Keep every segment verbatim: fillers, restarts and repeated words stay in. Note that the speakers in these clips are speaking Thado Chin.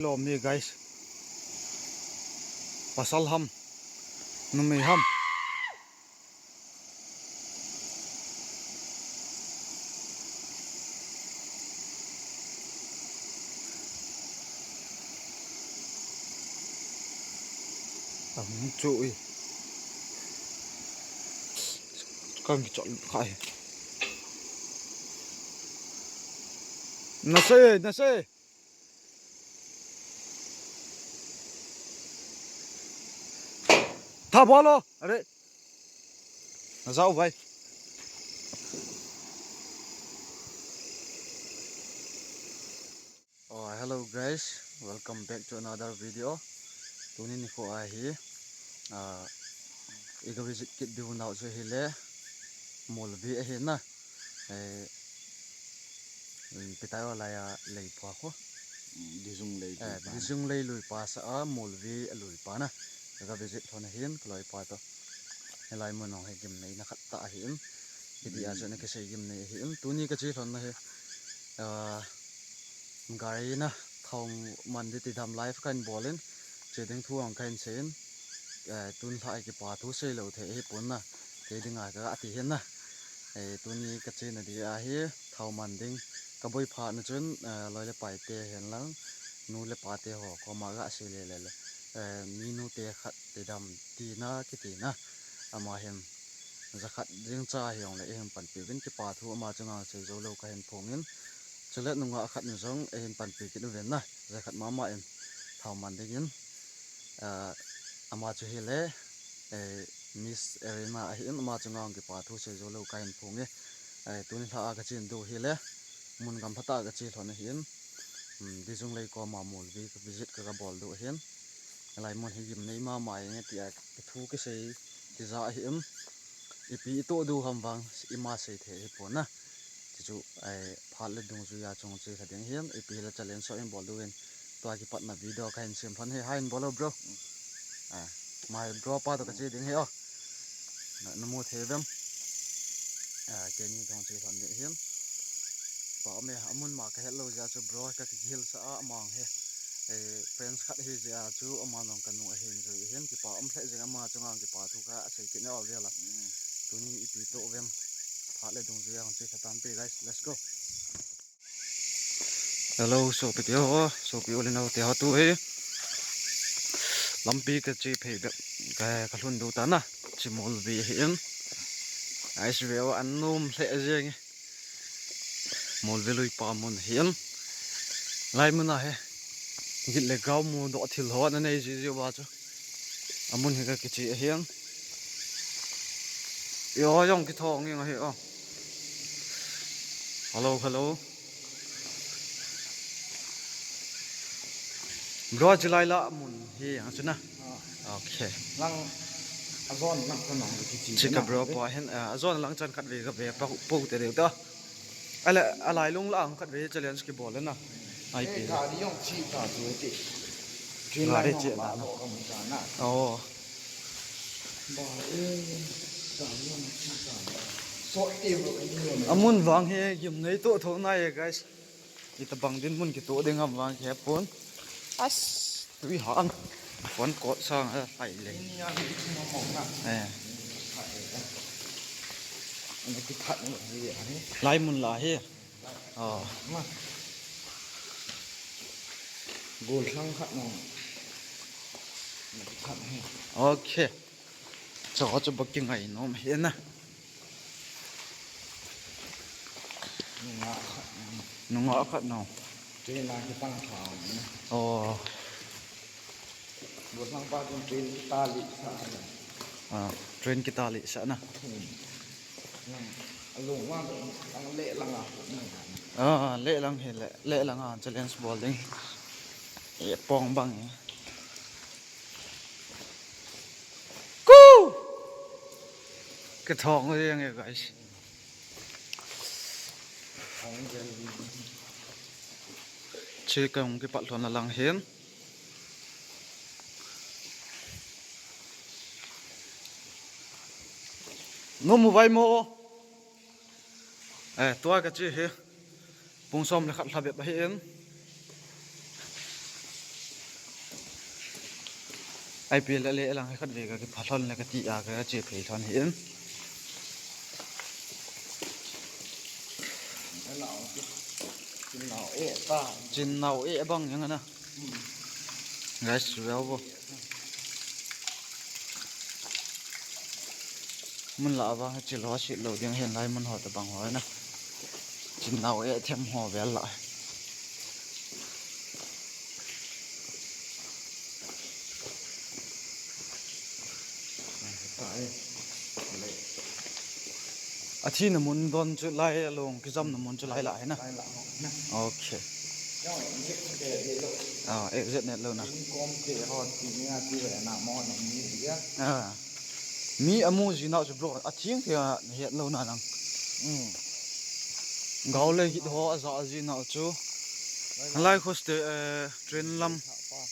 Lom ni guys. Pasal ham. Numei ham. Ang chu i. Kan kichol khai. Nase, nase. Tha bolo. Are. Najao bhai. Oh, hello guys, welcome back to another video. Tuni nikho ahi, ah, iga visit kit diu nau chu hile, Molvi ahi na. Eh, Pitai o lai a leipa kho. Mm, Dijung lei eh, luipa. Dijung lei luipa sa a, Molvi a luipa na. Ka visit lhon ahin, ka loipa to. Hilai mun hong hi gimneina khat ta ahin. Hiti a chu na kisei gimnei ahin. Tuni ka che lhon na hi. Ah, gari na thao man di ti dam live kan bolin. Che ding thu ang kan sein. Eh, tun lha kipa thu sei lo thei hi pon na. Kei dinga ka ati hin na. Eh, tuni ka chena dia hi thao man ding ka boi phat na chun, eh, loi le pai te hen lang, nu le pa te ho koma ga sei le le le. Eh, mi nu te khat te dam ti na kiti na. Ama hin jakhat jing cha hi ong le hin panpi vin kipa thu ama chunga sei jo lo ka hin phong in. Chule nunga khat nu jong hin panpi kit u ven na. Jakhat mama in thao man ding in. Ah, ama chu hile, eh, Miss Arena ahin, ama chunga kipa thu sei jo lo ka hin phong e. Eh, tuni lha a ka chen diu hile, mun gam phat a ka che lhon ahin, um, Dijung lei koma Molvi ka visit ka, ka bol diu ahin. Lai mun hi gimnei mama e nge ti a, ka thu ka sei, ti ja ahin. Ipi i toh diu ham vang, ima sei thei hi pon na. Ti chu, ai, phat le dungjui a chung che kha ding hin, ipi le challenge so in bol diu in. Tua kipat na video ka hin sem phan hi, ha in bol o bro. Ah, my bro pa to ka che ding hi o. Na, na mu thei vem. Ah, kei ni thong che phan ding hin. Pa me amun ma ka hello ja chu bro ka kihil sa a mang he. Eh, friends khat hi jia chu ama nong ka nu ahin jui hin kipa um lheh jing ama chunga kipa thu ka sei kit na o vela. Mm. Tuni ipi toh vem. Phat le dungjui a hung che kha tan pe guys. Let's go. Hello, sopi te ho, sopi u le nao te ho tu hi. Lampi ka che phei bep ka, ka lhun diu ta na. Chi Molvi hi in. Ai si ve o an nom lheh jeng e. Molvi luipa mun hi in. Lai mun a hi. Git le gau mu doh thil ho na nei ji ji uva chu. Amun hi ka kichi ahi in. Yo, jong kithong jeng ahi o. Hello, hello. Bro, chilai la mun hi ang chu na. Ah. Okay. Lang azon lang ka nong kichi. Chika na bro, eh. Po hin, ah, azon lang chan khat ve ka ve pa po te deu ta. Ala, alai lung la ang khat ve challenge kibol na. Ai eh, pe. Gari jong chi ta tu ti. Gari chi na. Oh. Ba, eh, gari jong chi ta. So, eh, bro, ka ni jong. Amun vang hi gimnei to tho na ye, guys. Itabang din mun kitoh ding ham vang khe pon. As, tui hang. Phone call sang a pai le. Ini ya ni chuma mong na. Eh. Ini kithat ni ji ani. Lai mun la hi. Oh. Ma. Gol sang khat no. Ini kithat ni. Okay. Cho cho bak kingai nom hi na. Nunga khat. Nunga khat no. Train a kitang tha. Oh. Bol sang pa chun train kita li sa. Ah, train kita li sa na. Hmm. Lang, alung wa lang le lang a. Ah, le lang hi le, le lang a challenge bol ding. E pong bang e. Ku! Kithong jeng e, guys. Che ka hung kipat lhon a lang hin. Nom u vai mo. Eh, tua ka che hi. Pung som le khat lha bep ahi in. Ai pi le le lang khat ve ka kipha lhon le ka ti a ka che phei lhon hi in. Chin nau e bang yang na. Guys, well bo. Mun la ba ha chilo si lo ding hen lai mun ho ta bang ho na. Chin nau e them ho vel la. A thina mun don chu lai a long kijamna mun chu lai la hi na. Okay. Ah, exit net lo na. Ah. Mi amu ji nau chu bro, a thing thei a het lo na lang. Gau le git ho a ja a ji nau chu. Lai khoste, eh, train lam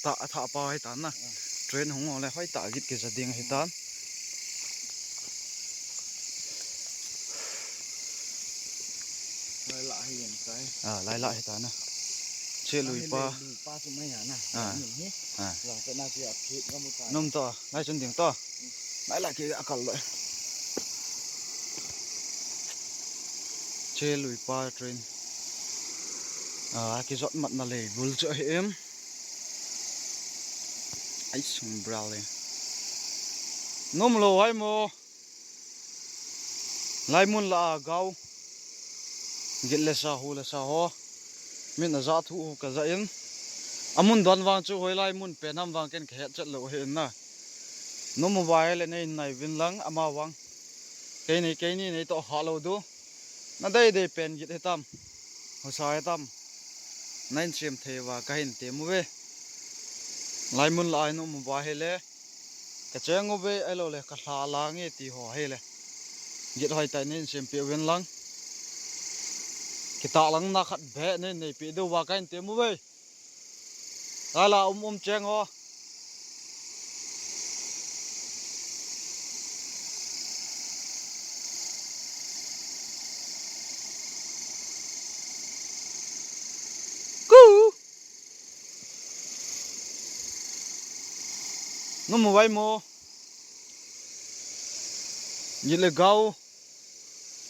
ta a tha pa hi ta na. Train hung le hoi ta git ke ja ding hi ta. Lai la hi en tai. Ah, lai la hi ta na. Che lui pa. Lui pa chu mai ha na. Ah. Ni hi. Ah. La pe na ki a phit ga mu ta. Nom to, lai chun ding to. Lai la ki a kal lo. Che lui pa train. Ah, ki jot mat na le bul chu hi em. Ai sung bral le. Nom lo ai mo. Lai mun la a gau. Git le sa, hu le sa ho. Min a ja thu u ka ja in. A mun don vang chu hoi lai mun pen ham vang ken ka het chet lo hi in na. Nom u vai le nei nai vin lang ama vang. Kei nei, kei ni nei to ha lo du. Na dei dei pen git he tam. Ho sa he tam. Na in siam thei va ka hin te mu ve. Lai mun la ai nom u vai he le. Ka cheng u ve, ai lo le, ka hla la nge ti ho hi le. Git hoi tai nen sem pe ven lang. Kita lang na khat be nen nei pe do va ka in te mu ve. La la um um cheng ho. Ku. Nom u vai mo. Git le gau.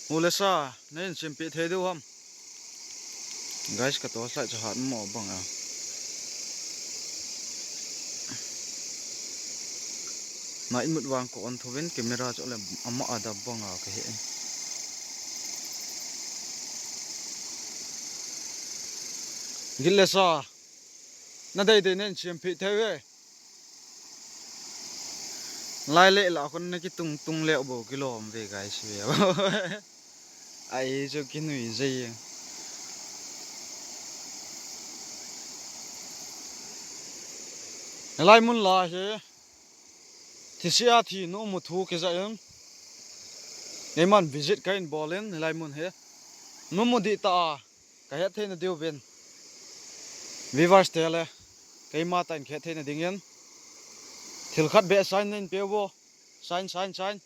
Hu le sa. Nei in sim pi thei du ham. Guys, ka torchlight chu hat mo bang a. Na imut vang ko on thovin camera chu le ama ada bang a ka he. Git le sa. Na dei dei nei in sim pi thei ve. Lai le la khun na kitung tung le bo kilom ve guys ve. Ai chu kinui jei. Lai mun la hi. Thisia thi nu mu thu kija in. Neiman visit ka in bol in lai mun hi. Nu mu di ta a. Ka het theina diu vin. Viewers te le. Keima tan ka het theina dingin. Thil khat be sign nen pe vo. Sign, sign, sign.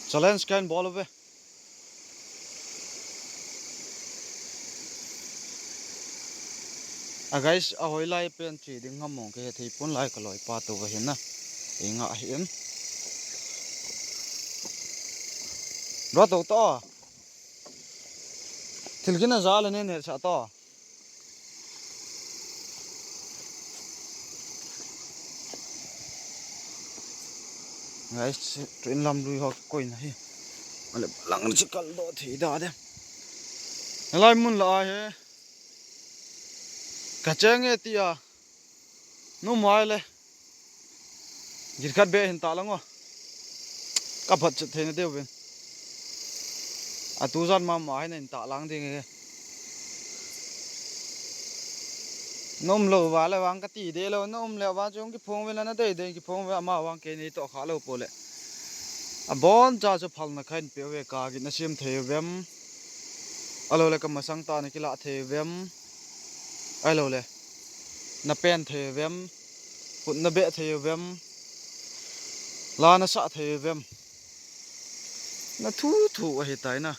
Challenge kan bol ve. A guys, a hoi lai pen chi ding ngam mong ke thei pun lai ka loi pa tu va hin na. Ei nga hin. Bro to to. Thil kina za le ne ne sa to. Guys, train lam lui ho koi na hi. Ale lang chi kal do thi da de. Lai mun la he. Ka cheng e tia. Nu mai le. Git khat be hin ta lang o. Ka phat chet theina deu vin. A tu jan ma ma hin ta lang ding e. Nom lo va le vang ka ti de lo, nom le va chung ki phong ve la na dei dei ki phong ve ama vang ke ni to kha lo po le. A bon cha chu phal na khan pe ve ka gi na sim thei vem. A lo le ka masang ta na ki la thei vem. A lo le. Na pen thei vem. Kut na beh thei vem. La na sa thei vem. Na thu thu a hi tai na.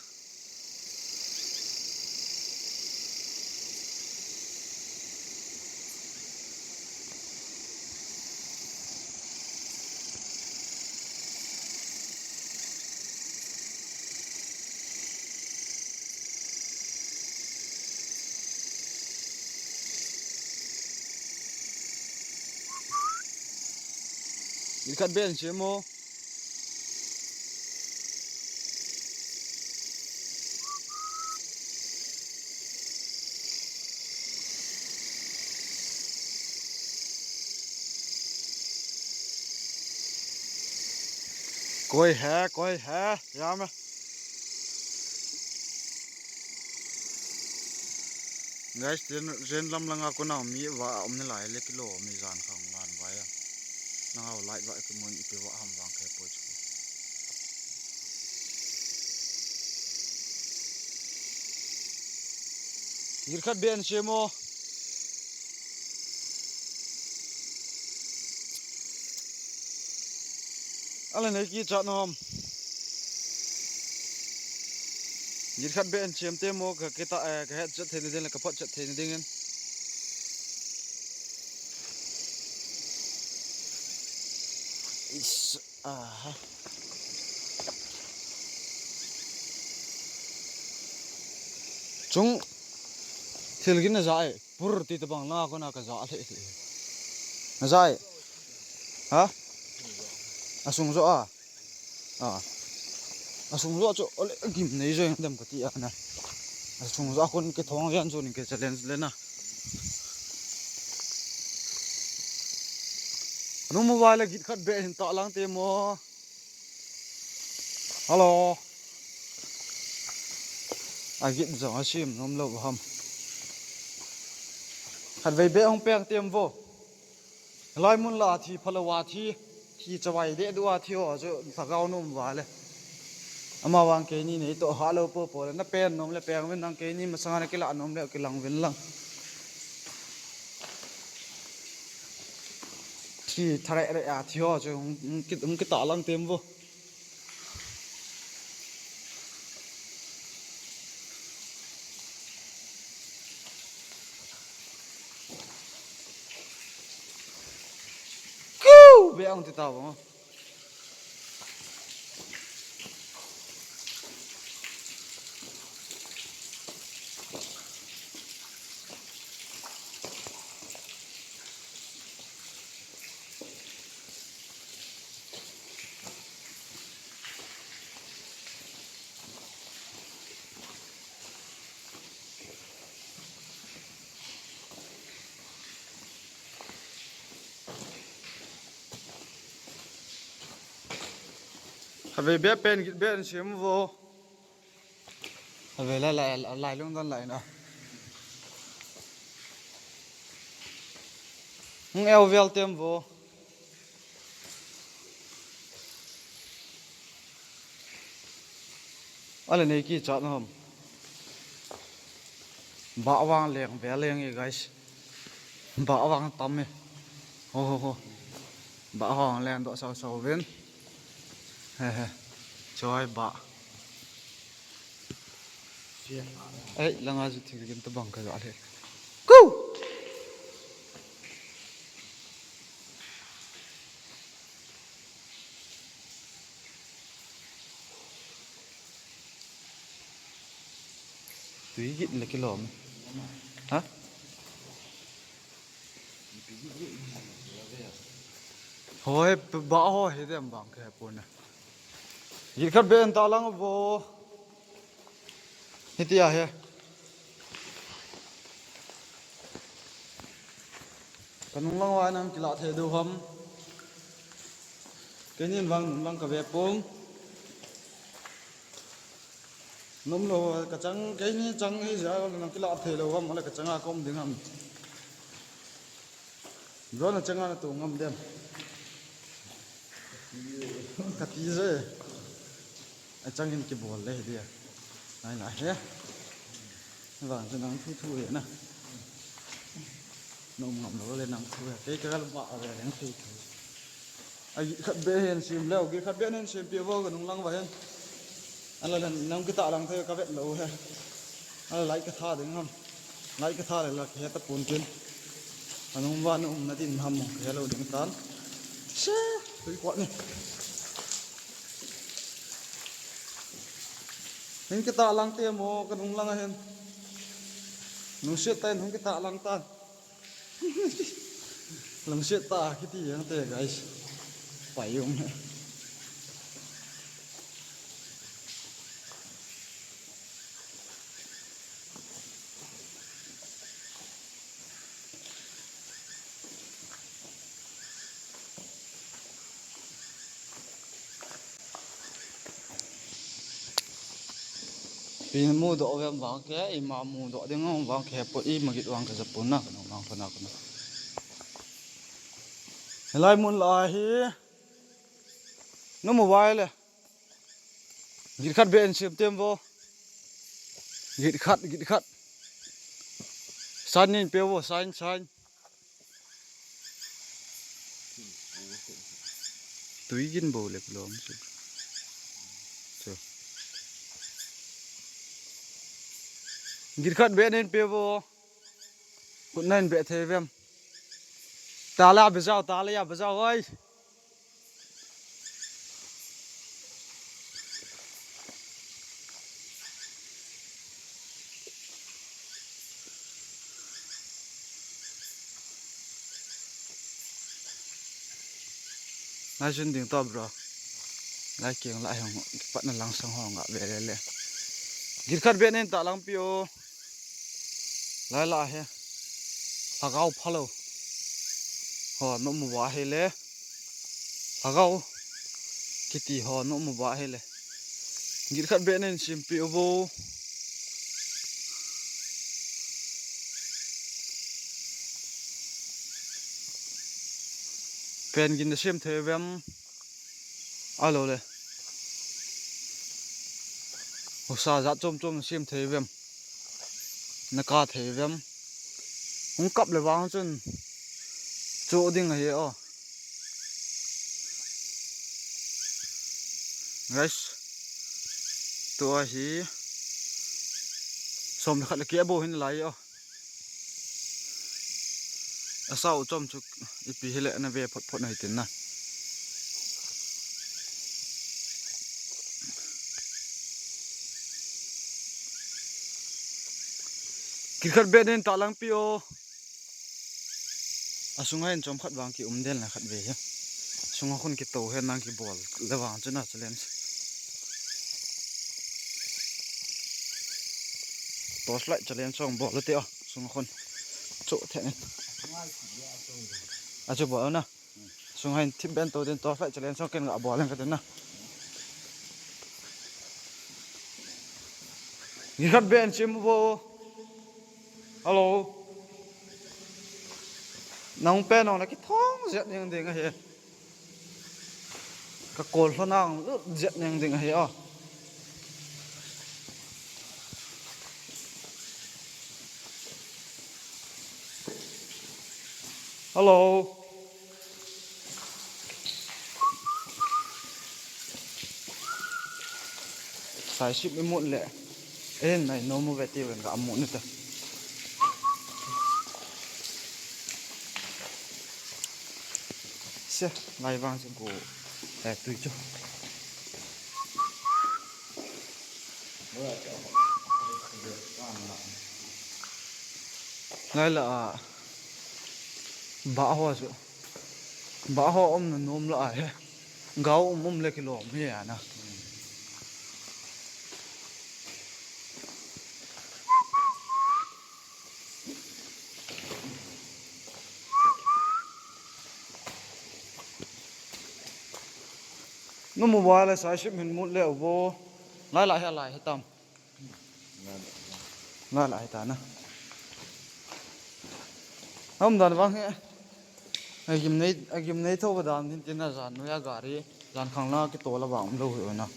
Git khat beh in sem o. Koi he, koi he, ya me. Guys, jen, jen lam langa kona mi va um nalai le kilo mi jan khang lan vai a. Nang au light va ki mun ipi va ham vang khe po chu. Git khat beh in sem o. Ale nei kichat nom. Git khat beh in sem temo ka kita, eh, ka het chat thei na ding le ka phot chat thei na ding in. Is, aha. Chung thil gin na ja e. Pur ti tabang la kona ka ja le le. Na ja e. Ha? Asung jo a. A. Asung jo chu ole gim nei jo dem ka ti a na. Asung jo a kon ke thong yan chu ning ke challenge le na. Nu mu va le git khat beh hin ta lang temo. Hello. A git jong a sim nom lo ham. Khat vei beh hung peng tem vo. Lai mun la thi phalo a thi. Thi chawai de du a thi o chu thagau nom va le. Ama vang keini nei to ha lo po po le na pen nom le peng vin lang keini masanga na kila nom le kilang vin lang. Thi thare re a thi ho chu hung, hung ki, hung kita lang tem vo. Ku be ang ti ta vo. Khatvei bep pen git bep in sem vo. Khatvei lai lai lai lungdon lai na. Hung eu vel tem vo. Ale nei kichat na ham. Bah vang leng ve leng e guys. Bah vang tam e. Ho ho ho. Bah vang leng doh sau sau ven. He he. Choi bah. Ei, langa chu thil gin tabang ka ja le. Ku! Tui git le kilom. Ha? Hoi, ba ho hi dem bang ke puna. Git khat bep in ta lang vo. Hiti a he. Ka nung lang uva nang kila thei diu ham. Keinin vang nung lang ka ve pong. Nom lou ka chang, keini chang hi ja nang kila thei lou ham, ale ka changa ka um ding ham. Drone a changa na tu ngam dem. Ka ti je. A changin kibol le dia. Nai na he. Vang chu nang thu thu he na. Nom ngam lou le nang thu he. Kei ka gal ba a le nang thu thu. A git khat bep hin sem leu, git khat bep hin sem pi vo ka nung lang uva hin. Ala le nang kita lang thei ka vet lou he. Ala lai ka tha ding ham. Lai ka tha le la ka he ta pon tin. Anung va na um na din ham ka he lou ding tan. She, tui kwat ni. Hin kita lang te mo ka nung lang a hin. Nung siat ta hin hung kita lang ta. Lang siat ta kiti yang te guys. Pai um. Pi mudoh vem vang ke, ima mudoh ding vang ke, po ima git vang ke, japun na, kanu vang, kanu, kanu. Helai mun la hi. Nu mobile le. Git khat be in sim tem vo. Git khat, git khat. Sign in pe vo, sign, sign. Tui gin bo le lom su. So. Git khat be in pe vo. Kut nan be thei vem. Tala be jao, tala ya be jao oi. Lai jun ding to bro. Lai kiang lai hong kipatna langsang hong a ve le le. Git khat be nen ta lang pi o. Lai la he. Lhagao phalo. Ho, nu mu va he le. Lhagao. Kiti ho, nu mu va he le. Git khat be nen sim pi o vo. Pen gin na sim thei vem. Alo le. Husa jat chom chom sim thei vem. Na ka thei vem. Hung kap le vang chun. Chu ding ahi o. Guys. Tua hi. Som le khat le ke bo hin lai o. Asao chom chu ipi hile na ve phot phot na hitin na. Git khat be nen ta lang pi o. Asunga hin chom khat vang ki um den la khat ve hi. Sunga khun ki to he nang ki bol le vang chu na challenge. Torchlight challenge song bol te o. Sunga khun. Chu the. Achu bol na. Sunga hin thip ben to den torchlight challenge song ken ga bol len ka den na. Git khat be in sim vo. Hello. Nang pe nong na ki thong zet ning ding ahi. Ka kol hlo nang lut zet ning ding ahi o. Hello. Saisip imut le. Eh, nai no mu ve ti ven ka amut ni ta. Se, lai vang se go. Eh, tui chu. Lai la a. Ba ho chu. Ba ho um na nom la a he. Gao um um le kilom hi a na. Nu mobile sa sim hin mut le vo. Lai lai he lai he tam. Lai lai he ta na. Hom dan vang he. Agim nei, agim nei tho ba dan tin tin na jan nu ya gari. Jan khang la ki to la vang um lo hi na.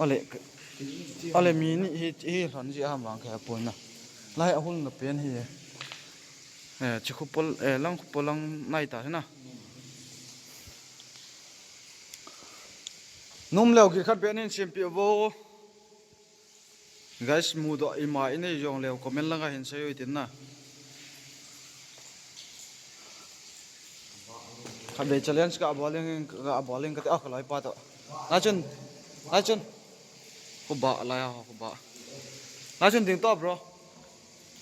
Ale, ale mi ni hi, hi hlan ji ham vang khe pon na. Lai ahul na pen hi. Eh, chi khupol, eh, lang khupol lang nai ta na. Num leo git khat be nin sim pi vo. Guys, mudoh ima inei jong leu comment langa hin sei u hitin na. Khatvei challenge ka bowling, ka bowling ka te, ah, ka loi pa to. Lai chun, lai chun. Ko ba, lai a, ko ba. Lai chun ding to, bro.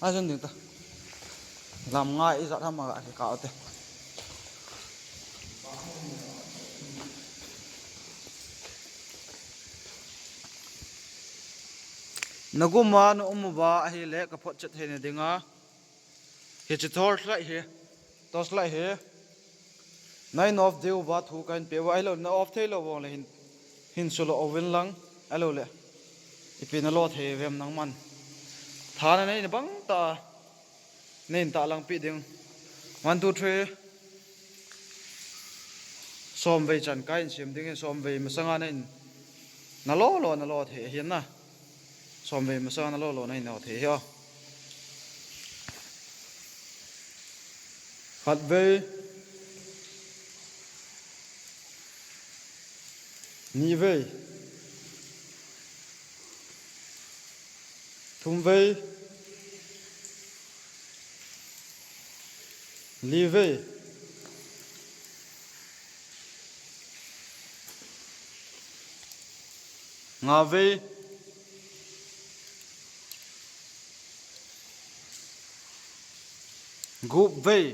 Lai chun ding to. Lam nga ijat ham a kikah u te. Na gum a na um uva ahile ka photchet theina dinga. Hiche torch light hi. Torch light hi. Nine off diu va thu kahin pe uva ahilou le na off thei lou vang le hin, hin sulo uvin lang ahilou le. Ipi na lo thei vem nangman. Tha na nei na bang ta. Nei in tahlang pi ding. One, two, three. Som vei chan kahin sem ding in som vei masanga nei in. Na lo lo na lo thei ahi na. Som vei masanga na lo lo nei na thei hi o. Khat vei. Ni vei. Thum vei. Li vei. Nga vei. Gup vei.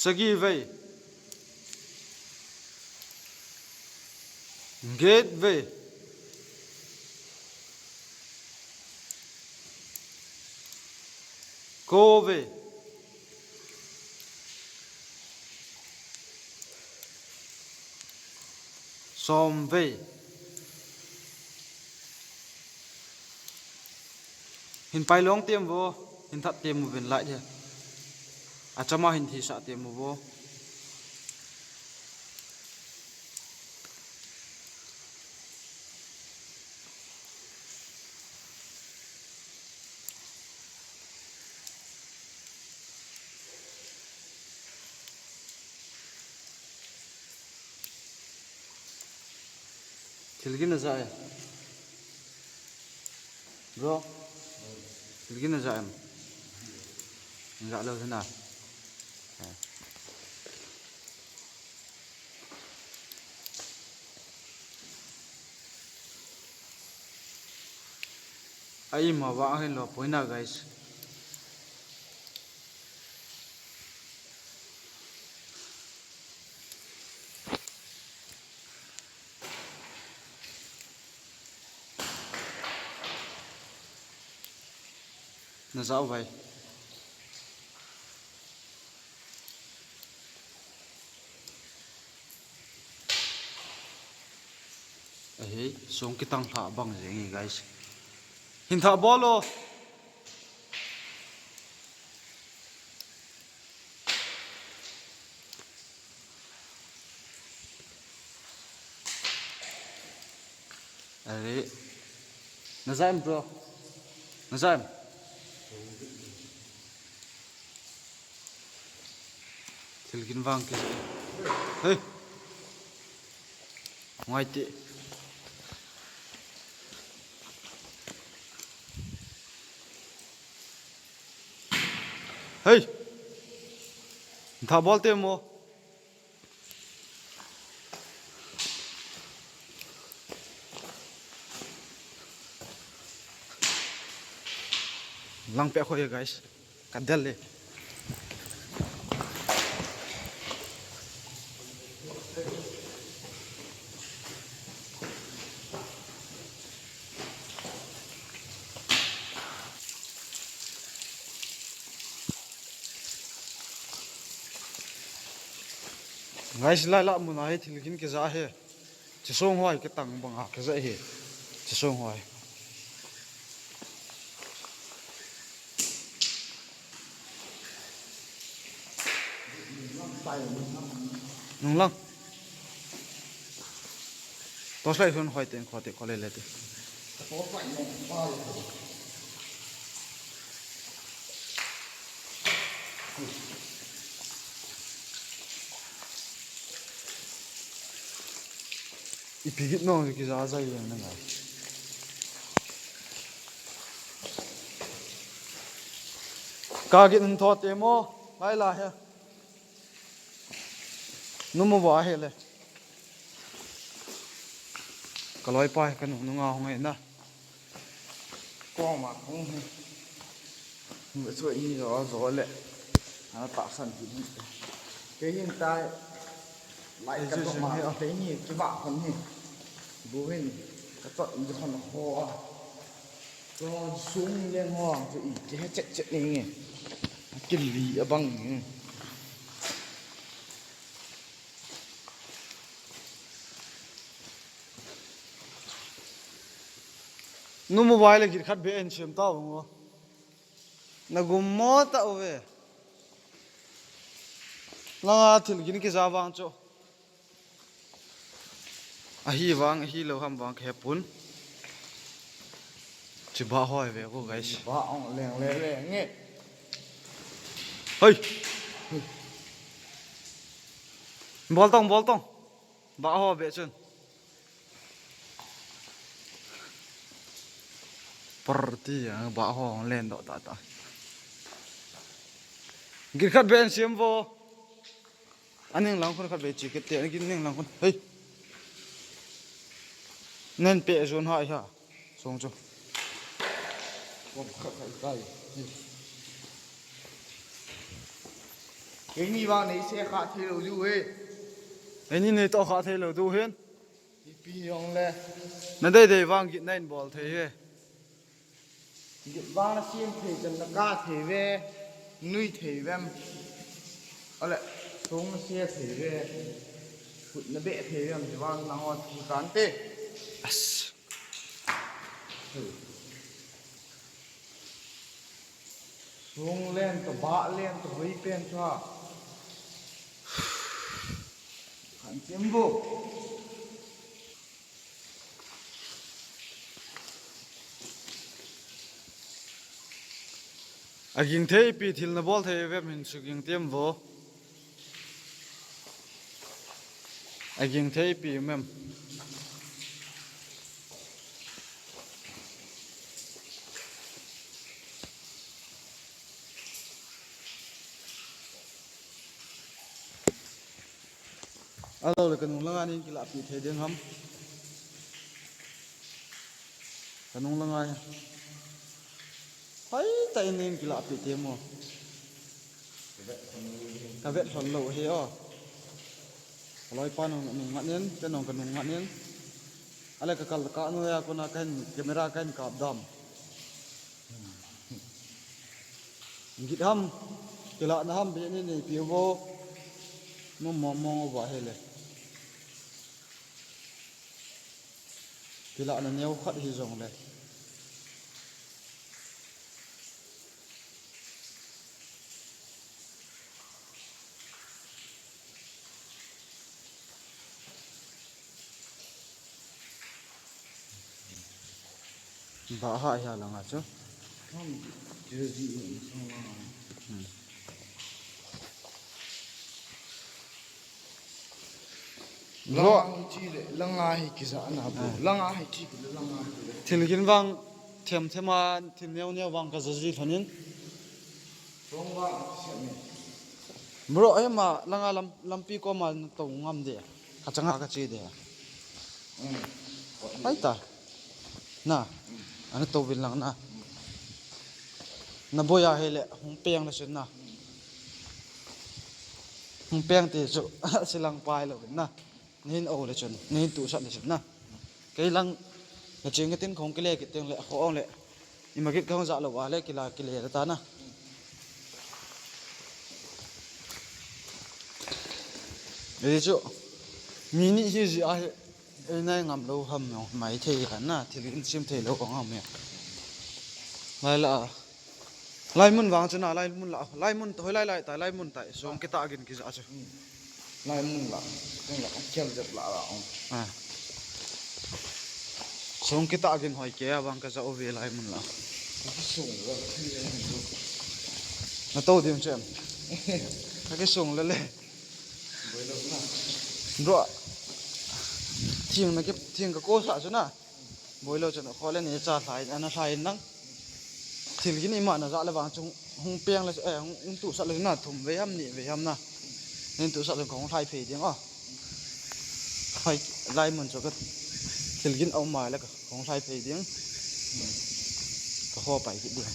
Sagi vei. Get vei. Ko vei. Som vei. Hin pailong tem vo, hin that tem uvin lai dia. Achama hin thisah tem uvo. Thilgin na ja e. Bro. Thilgin na ja em. Na ja lou thina. Ai ma wa hin lo poina, guys. Na ja u vai. Ahi, song kitang lha bang jeng hi, guys. Hin tha bol o. Are. Na ja em, bro? Na ja em? Thilgin vang ke. Hey. Ngai ti. Hey. Tha bol te mo. Lang pe khoi, guys. Ka del le. Guys, lai la mun a hi thilgin kija hi. Chisong hoi kitang bang a kija hi. Chisong hoi. Nung lang. Torch light hun hoi ten khote khole le te. Ipi git nong kija jai yang na ngai. Ka git nun tho te mo, lai la he. Nu mo wa he le. Ka loi pa he ka nu nu nga hong he na. Koma kong hi. Ve chu ini jo jo le. Ana tahsan hi. Kei hin tai. Lai ka to ma. Kei ni ki ba kon hi. Bu hin. Ka tot ni kon ho a. Ko sung le ho. Chu i ke he chet chet ni. Kili abang ni. Nu mobile git khat be en siam ta ung o. Na gum mo ta uve. Langa thil gin kija vang chu. Ahi vang, ahi lo ham vang khe pun. Chi ba hoi ve ko guys. Ba ong leng le le nge. Hoi. Bol tong, bol tong. Ba ho be chun. Par ti a ba ho len do ta ta. Git khat be en siam vo. Aning lang khun khat be chi kit te, aning lang khun. Hei. Nen pe zon ha ha. Song chu. Khat khat kai. Keini vang nei se kha thei lo ju he. Keini nei to kha thei lo du hin. Ipi jong le. Na dei dei vang git na in bol thei he. Git vang na siam thei chan na ka thei ve. Nui thei vem. Ale, song na se thei ve. Kut na be thei vem. Ti vang na ngot ki kan te. As. Sung len to, ba len to, hoi pen to ha. Kan chim bu. Aging thei pi thil na bol thei vem hin su ging tiam vo. Aging thei pi mem. Alo le kanung langa nin kila pi thei ding ham. Kanung langa. Hai ta inin kila pi te mo. Ka vet lhon lo hi o. Ka loi pa nung nung ngat nin, ka nung ka nung ngat nin. Ale ka kal ka nu ya ko na ka hin camera ka hin kap dam. Git ham, kila na ham be ni ni pi bo. Mo mo mo ba hele. Kila na neo khat hi jong le. Ba ha hi a langa chu. Hmm. Langa hi chi le, langa hi kija na bu. Ah. Langa hi chi le, langa hi le. Thil gin vang, them them a, thil neo neo vang ka jaji lhonin. Song vang a kisiam ni. Bro, eh, ma, langa lam, lampi ko ma na to ngam de. Ka changa ka chi de. Hmm. Ai ta. Na. Hmm. Ana to vin lang na. Hmm. Na boya hele, hung peng le sin na. Hung peng te chu, silang pai lo vin na. Nahin o le chun, nahin tu sat le chun na. Kei lang, na ching tin khong kile kit teng le, kho ong le. Ima git ka hong ja lo va le, kila kile ta na. Ei chu, mi ni hi ji a hi, ei nai ngam lo ham yong, mai thei kan na, thil in sim thei lo ong ham yong. Lai la, Lai mun vang chu na, lai mun la, lai mun to, lai lai ta, lai mun ta, song kita gin ki ja chu. Hmm. Lai mun la, kong la, kong kel jep la la ong. Ah. Song kita gin hoi ke, vang ka ja o ve lai mun la. Ka ki song la, ka ki song la. Na to dim chem. Ka ki song la le. Boi lo na. Bro. Thing na ki, thing ka ko sa chu na. Boi lo chun, kho le ni cha thlai, ana thlai nang. Thil gin ima na ja le vang chung, hung peng le, eh, hung, hung tu sat le na thum ve ham ni ve ham na. Nin tu sat le kong thlai phei ding o. Hai, lai mun chu ka thil gin om mai le ka kong thlai phei ding. Kho pai kit ding.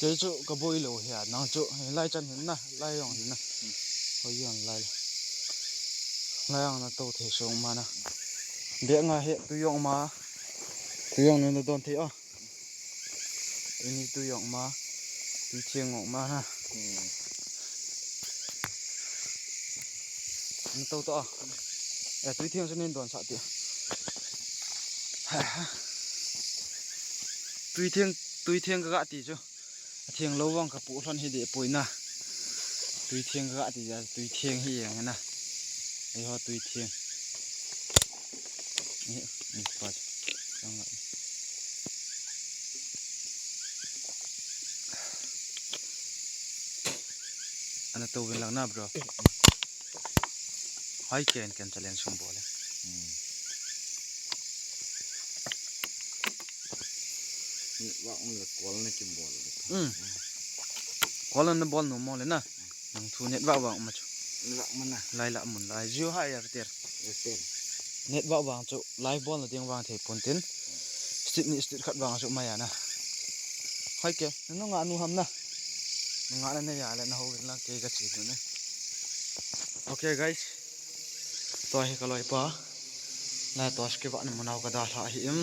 Kei chu ka boi lou hi a, nang chu lai chan hin na, lai jong hin na. Hoi jong lai. Lai jong na to thei sung ma na. Bia nga he tu jong ma. Tu jong na don thei a. Ini tu jong ma. Tu thiang jong ma na. Hmm. Ni to to a. Eh, tui thiang chu nin don sah ti. Tui thiang, tui thiang ka ga ti chu. A thiang lou vang ka pu lhon hi deh poi na. Tui thiang ka ga ti ja, tui thiang hi jeng na. Ei ho tui thiang. Ni, ni pa chu. Sang ga. Ana to vin lang na, bro. Hai ken ken challenge sum bol e. Hmm. Network um le call na ki bol le. Hmm. Call na bol nom mo le na. Nang thu network vang ma chu. Network ma na. Lai la mun lai Jio ha Airtel. Airtel. Network vang chu live bol na ding vang thei pon tin. State ni state khat vang chu mai ana. Hai ke, nu nga nu ham na. Nga na ne ya le na ho vin lang ke ka chi tu ne. Okay, guys. Tua hi ka loipa. Lai tua ski va na munau ka dalha hi im.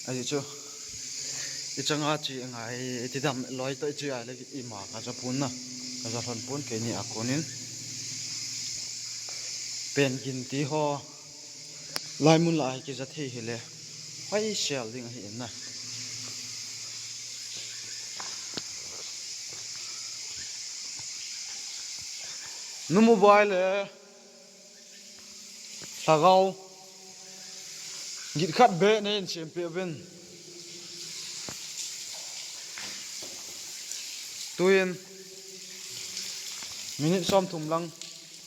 Ahi chu. I changa chi ngai, i ti dam loi to i chi ai le i ma ka ja pun na. Ka ja lhon pun keini a konin. Pen gin ti ho. Lai mun lai ki ja thei hi le. Hoi sial ding hi im na. Nu mobile le. Lhagao. Git khat beh nei in siam peh uvin. Tuin. Minute som thum lang.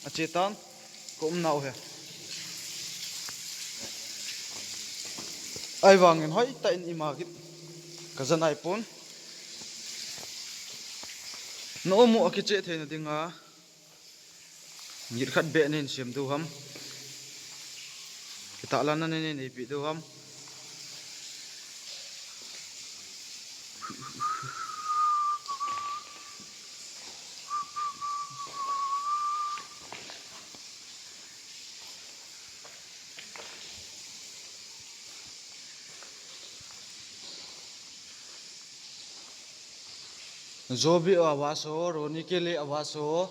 A che tan. Ka um nau he. Ai vangin hoi ta in ima git. Ka ja nai pon. Na um u a kiche theina dinga. Git khat beh nei in siam diu ham. Kitahlanna nei nei neipi diu ham. जो भी आवाज हो, रोने के लिए आवाज हो।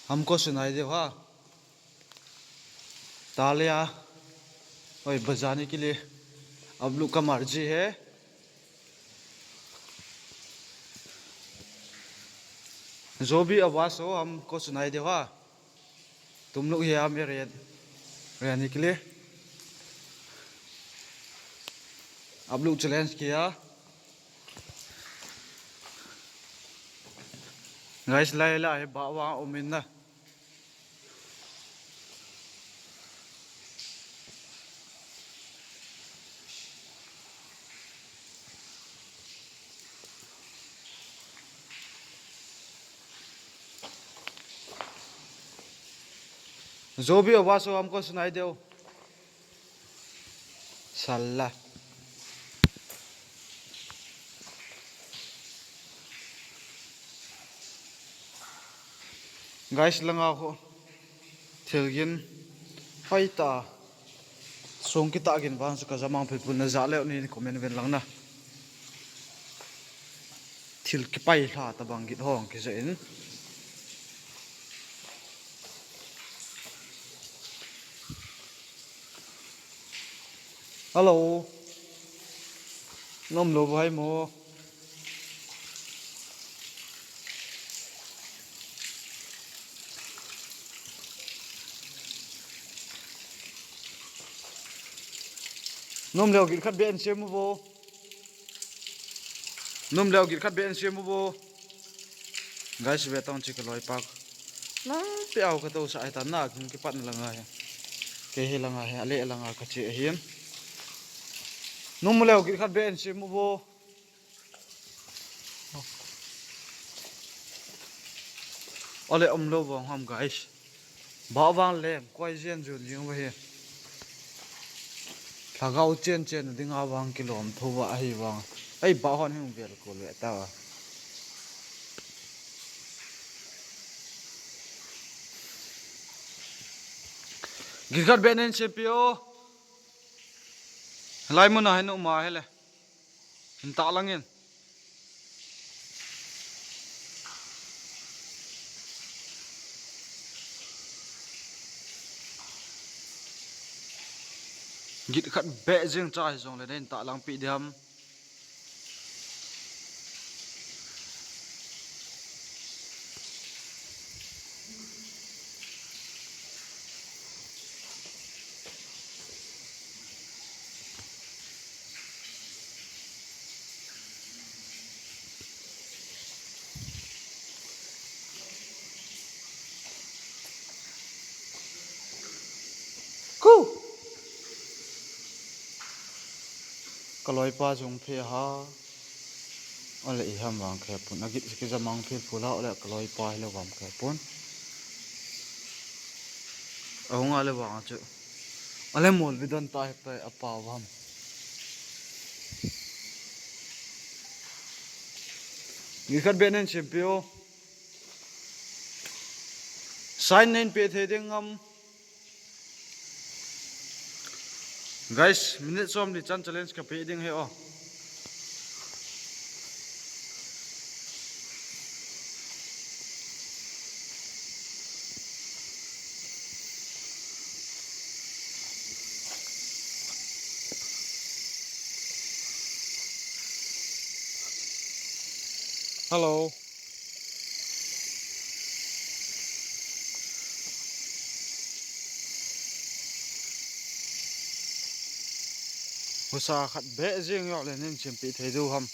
हमको सुनाई दो, हाँ। तालियां, ओए, बजाने के लिए आप लोग का मर्जी है। जो भी आवाज हो, हमको सुनाई दो, हाँ। तुम लोग यहाँ में रह-, रहने के लिए आप लोग चैलेंज किया। गाइस, लाई ला है, बावा उमिन ना। जो भी आवाज हो, हमको सुनाई दो। साला। गाइस, लंगा हो। Thil gin. Hoi ta. Song kita gin vang chu ka ja mang phi pun na ja leu ni comment ven lang na. Thil kipai lha ta bang git hong ki ja in. Hello. Nom lo vai mo. Nom leo git khat beh in siam u vo. Nom leo git khat beh in siam u vo. Guys, ve tong chi ka loi pak. Lampi au ka to sa ai ta na kin kipat na langa he. Ke he langa he, ale langa ka che ahin. Nung mu leo git khat be en si mu bo. Ale um lo vang ham, guys. Ba vang leng, koi jen jun jing ba he. Lhagao chen chen ding a vang kilom tho va ahi vang. Ei, ba hon hing vel ko le ta va. Git khat be nen se pio. Lai mun a hin um a hele. Hin ta langin. Git khat be jing cha hi jong le nen ta lang pi diam. Ku. Ka loipa jong phe ha. Ole i ham vang khe pun. Agit siki jamang phil phula ole ka loipa hile vang khe pun. Ahung ale vang chu. Ale mol bidon ta he ta apa vam. Git khat be nen se pio. Sign nen pe the ding ngam. Guys, minute som ni chan challenge ka pe ding he o. Hello. Husa khat be jing yo le nin chimpi thei du ham.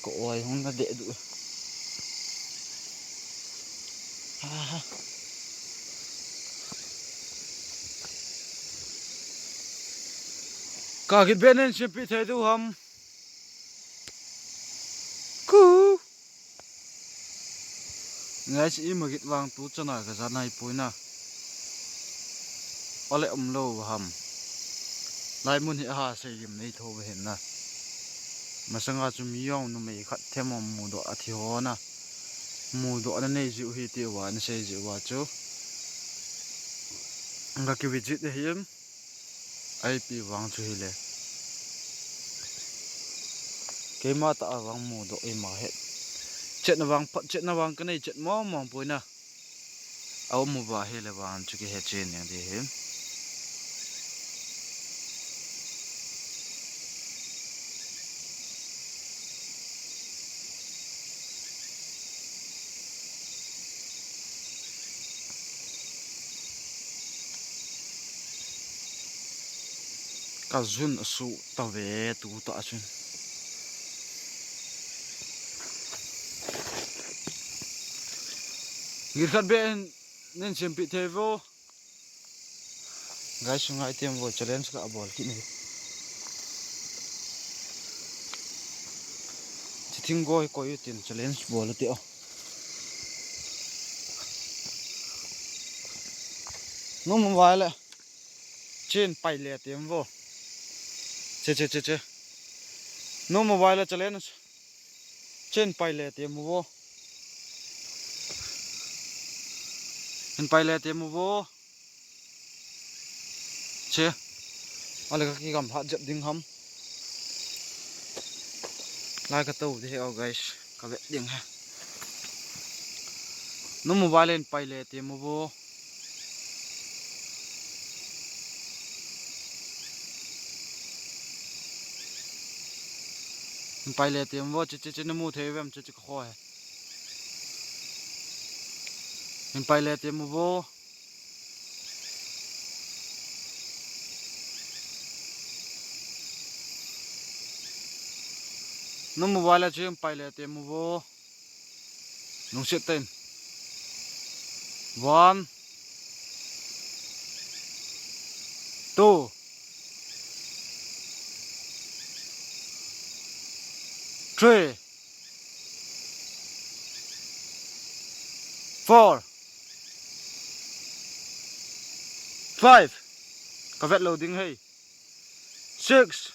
Ko oi hung na de du. Aha. Ka git be nen chimpi thei du ham. Ku. Ngai si ima git vang tu chana ka ja nai pui na. Ole um lo ham. Lai mun hi ha sei lim nei tho ve hin na. Masanga chu mi yong numei khat them om mu do a thi ho na. Mu do na nei jiu hi ti wa na sei jiu wa chu. Nga ki visit de him. Ai pi vang chu hi le. Keima ta a vang mu do ima he. Chetna vang phat chetna vang ka nei chet mo mo pui na. Au mu ba he le vang chu ki he chen yang de he. Ka jun a su ta ve tu ta chun. Ngir khat be nen sem pi thei vo. Guys, sungai tem vo challenge ka bol ki ni. Chithing goi koi tin challenge bol ti o. No mobile. Chin pai le tem vo. Che che che che. No mobile challenge. Chin pai le tem vo. Hin pai le tem vo. Che. Ale ka kigam lhat jep ding ham. Lai ka to de he o guys. Ka vet ding he. No mobile in pai le tem vo. Hin pai le tem vo che che che na mu thei vem che che ka kho he. Hin pai le tem vo. Na mobile a chun pai le te mu vo. Lungset tah in. One. Two. Three. Four. Five. Ka vet lou ding hei. Six.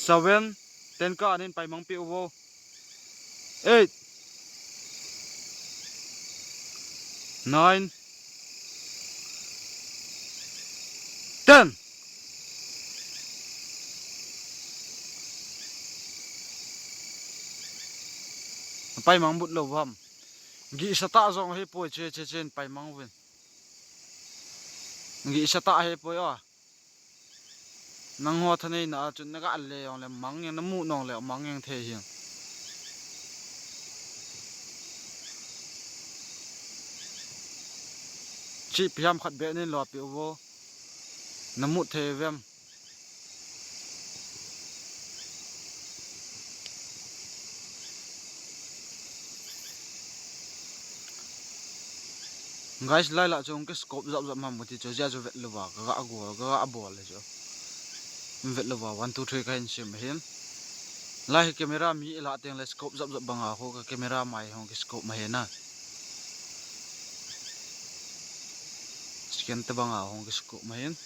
Seven. Ten ka anin pai mang pi u vo. Eight. Nine. Ten. Pai mang but lou ham. Gihsa tah jong hei poi, che che chen pai mang uvin. Gihsa tah hei poi o. Nangho thaneina a chun naga le jong le mang jeng, namu nong le mang jeng thei hi. Chi pi ham khat be nin lo pi u vo. Namu thei vem. Guys, lai la chung ke scope jap jap mam ti chu jia chu vet lou va, ka ga go, ka ga bol le chu. Vet lou va, one, two, three ka hin sim hin. Lai hi camera mi la teng le scope jap jap banga ho ka camera mai hong ke scope ma he na. Scan te banga hong ke scope ma hin.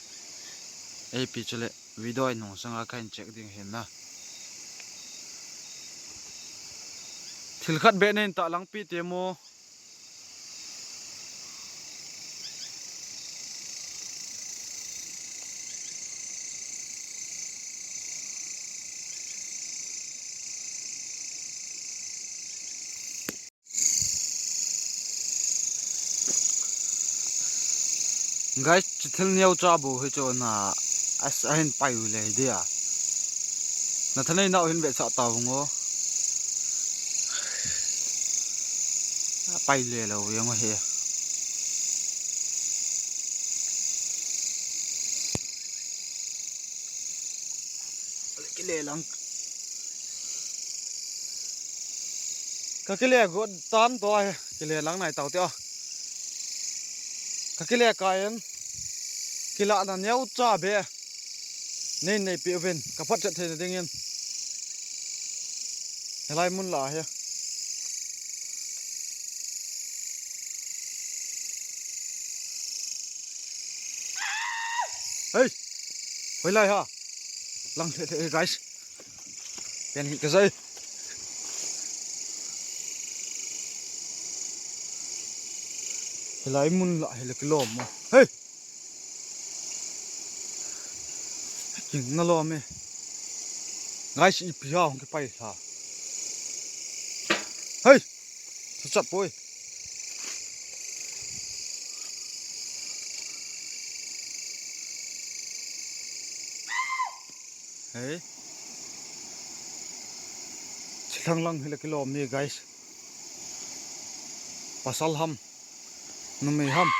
A P chu le. Video in hung sanga ka hin check ding hin na. Thil khat be nin ta lang pi te mo. Guys, chithil neo cha bu hi chu na as a hin pai u le hi dia. Na thanei nau hin ve cha ta vung o. A pai le lo yang o he. Kile lang. Ka kile got tan to ai, kile lang nai tau te o. Ka kile kain, kila na neo cha be. Nei nei pi uvin, ka phat chet thei na ding in. Helai mun la he. Hei. Hoilai ha. Lang the the, guys. Pen hi ka zai. Helai mun la hi le kilom mo. Hei. King na lom e. Guys, ipi ha hong kipai ha. Hei. Sa chat poi. Hei. Chilang lang hile kilom ni, guys. Pasal ham. Numei ham.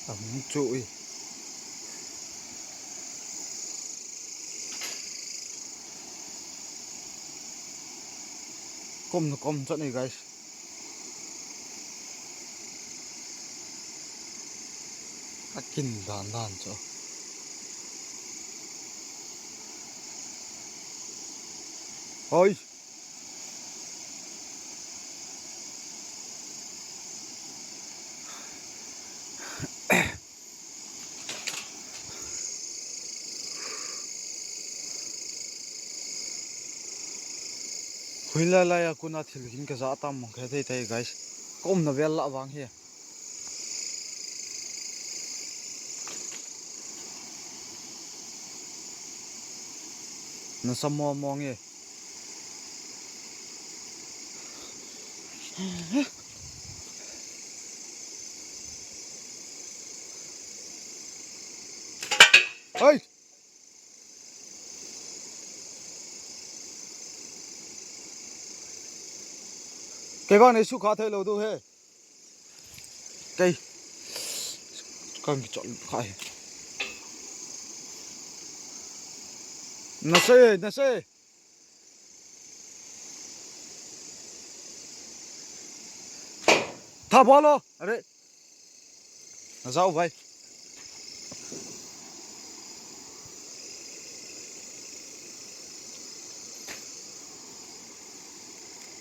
Ahung chu i. Kom na kom chan i, guys. Akin dan dan chu. Hoi. Hui lai lai a kuna thil hin ka ja tam mong khe thei thei, guys. Ka umna vel la vang hi. Na sa mo mong e. Hei! Kei vang nei sukha thei lou diu he. Kei. Kan kichol kha hi. Nase, nase. Tha bol o. Are. Najao vai.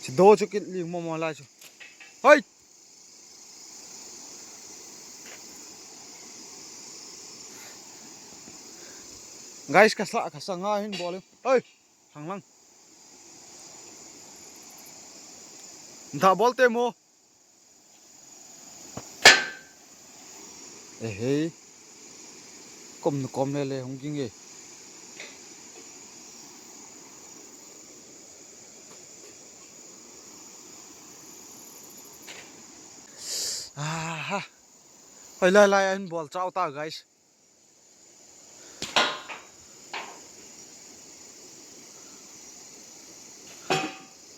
Chi do chu kin ling mo mo lai chu. Hoi. Guys, kasa, kasa nga hin bol. Hoi. Lang lang. Tha bol te mo. Ehei. Kom nu kom le le hung ging e. Aha. Hoi lai lai an bol chao ta, guys.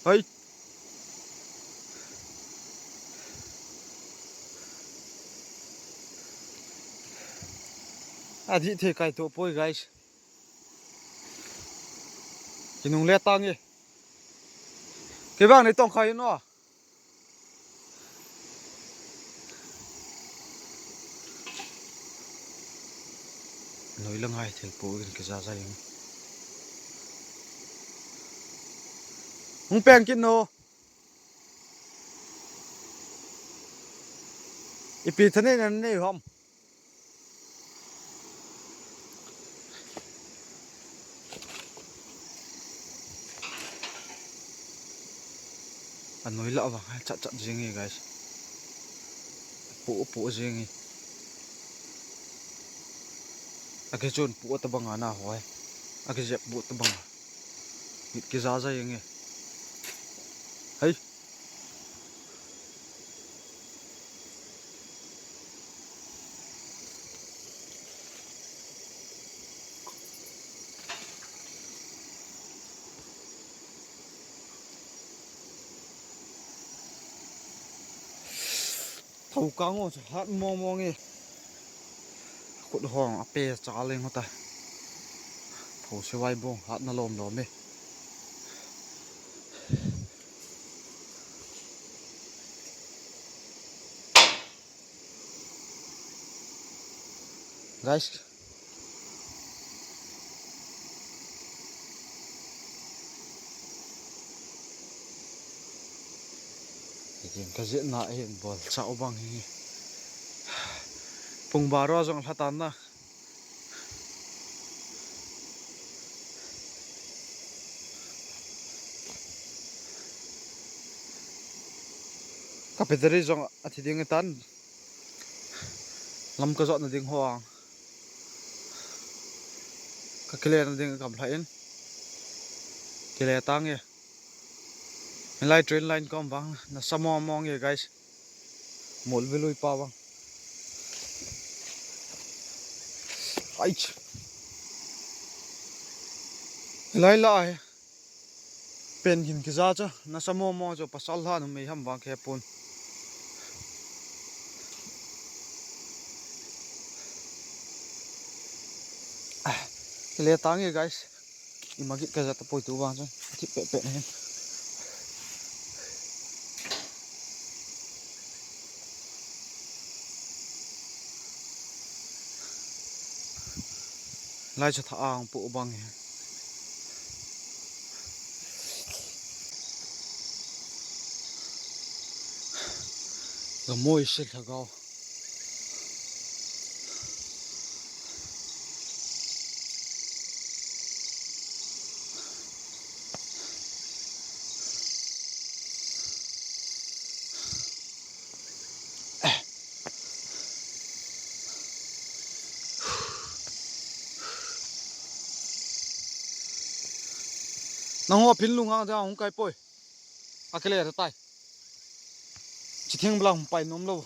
Hoi. Adih thei kai to poi, guys. Kinung le tang e. Kei vang nei tong khai no. Noi la ngai thil pu in kija ja ing. Hung peng kin no. Ipi thane na nei hom. Anoi la vang hai chat chat jing e, guys. Pu pu jing e. Aki chun pu ta bang ana hoi. Aki jep pu ta bang. Mit kija ja jing e. Hei. Thou kang o chu hat mong mong e. Khut hong a pe cha leng hota. Thou se vai bong hat na lom lom e. Guys. Hitin ka jeh na hin bol chao bang hi. Pung baro jong lha tan na. Ka battery jong athi ding tan. Lam ka jot na ding ho ang. Ka kile na ding ka kam lha in. Kile tang e. Hilai train line kom vang nasa mong mong e, guys. Mol velui pa vang. Aich. Hilai la e. Pen hin kija cha, nasa mong mong chu pasal lha numei ham vang khe pun. Ah, kile tang e, guys. Ima git ka jat poi tu vang cha. Thip pe pe hin. Lai cha tha ang pu bang hi. Ka moi se lhagao. Nang ho phin lung hang jang hung kai poi. A kile ta tai. Chi thing bla hung pai nom lo.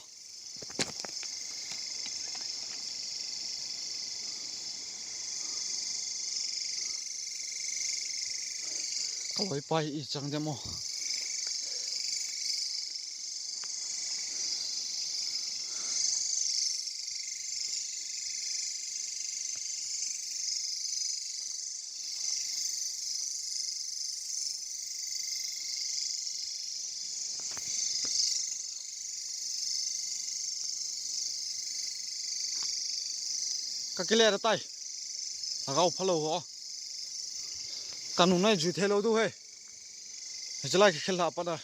Ka loi pai i chang dem o. Ka kile da tai. Lhagao phalou ho. Ka nung nei jui thei lou diu he. Hichelai ka khel lha pat a.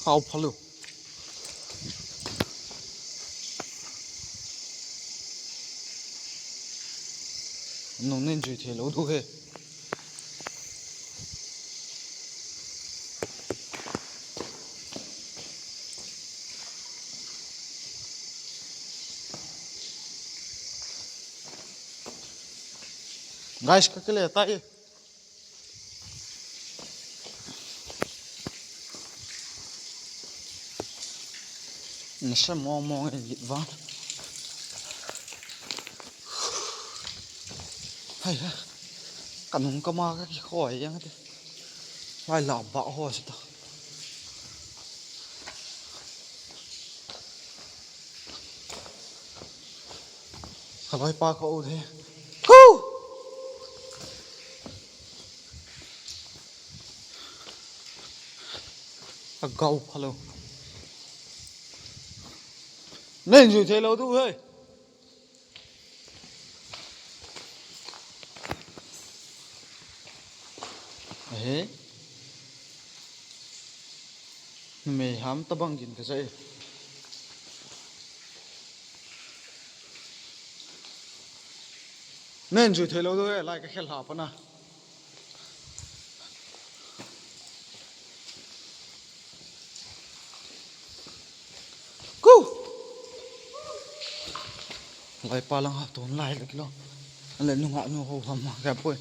Lhagao phalou. Nung nei jui thei lou diu he. Guys, ka kile tai. Nasa mong mong e git vang. Hai ha. Ka nung kama ka kikhoi jeng te. Lai la ba ho sita. Ka loipa ka u the. Hu! Lhagao phalou. Nei jui thei lou diu he. Ahe. Numei ham tabang gin ka jai. Nei jui thei lou diu he, lai ka khel lha pat a. Ku! Loipa lang ha ton lai le kilo. Ale nunga nu ho ham ma ka poi.